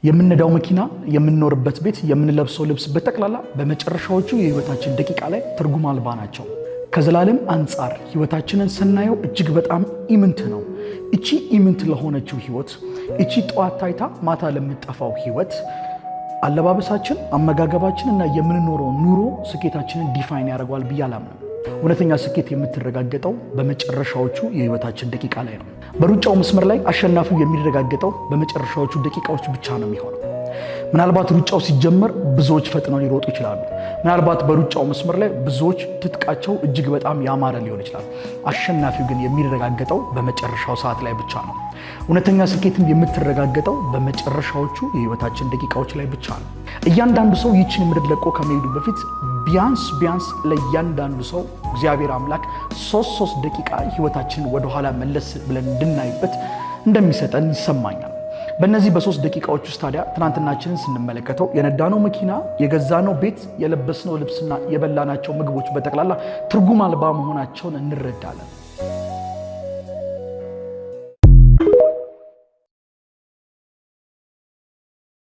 የምንነዳው መኪና፣ የምንኖርበት ቤት፣ የምንለብሰው ልብስ በጠቅላላ በመጨረሻዎቹ የህይወታችን ደቂቃ ላይ ትርጉም አልባ ናቸው። ከዘላለም አንጻር ህይወታችንን ስናየው እጅግ በጣም ኢምንት ነው። እቺ ኢምንት ለሆነችው ህይወት፣ እቺ ጠዋት ታይታ ማታ ለምትጠፋው ህይወት አለባበሳችን፣ አመጋገባችን እና የምንኖረው ኑሮ ስኬታችንን define ያደርገዋል ብዬ አላምንም። እውነተኛ ስኬት የምትረጋገጠው በመጨረሻዎቹ የህይወታችን ደቂቃ ላይ ነው። በሩጫው መስመር ላይ አሸናፊው የሚረጋገጠው በመጨረሻዎቹ ደቂቃዎች ብቻ ነው የሚሆነው። ምናልባት ሩጫው ሲጀመር ብዙዎች ፈጥነው ሊሮጡ ይችላሉ። ምናልባት በሩጫው መስመር ላይ ብዙዎች ትጥቃቸው እጅግ በጣም ያማረ ሊሆን ይችላል። አሸናፊው ግን የሚረጋገጠው በመጨረሻው ሰዓት ላይ ብቻ ነው። እውነተኛ ስኬትም የምትረጋገጠው በመጨረሻዎቹ የህይወታችን ደቂቃዎች ላይ ብቻ ነው። እያንዳንዱ ሰው ይህችን ምድር ለቆ ከመሄዱ በፊት ቢያንስ ቢያንስ ለእያንዳንዱ ሰው እግዚአብሔር አምላክ ሶስት ሶስት ደቂቃ ህይወታችንን ወደኋላ መለስ ብለን እንድናይበት እንደሚሰጠን ይሰማኛል። በእነዚህ በ3 ደቂቃዎች ውስጥ ታዲያ ትናንትናችንን ስንመለከተው የነዳነው መኪና፣ የገዛነው ቤት፣ የለበስነው ልብስና የበላናቸው ምግቦች በጠቅላላ ትርጉም አልባ መሆናቸውን እንረዳለን።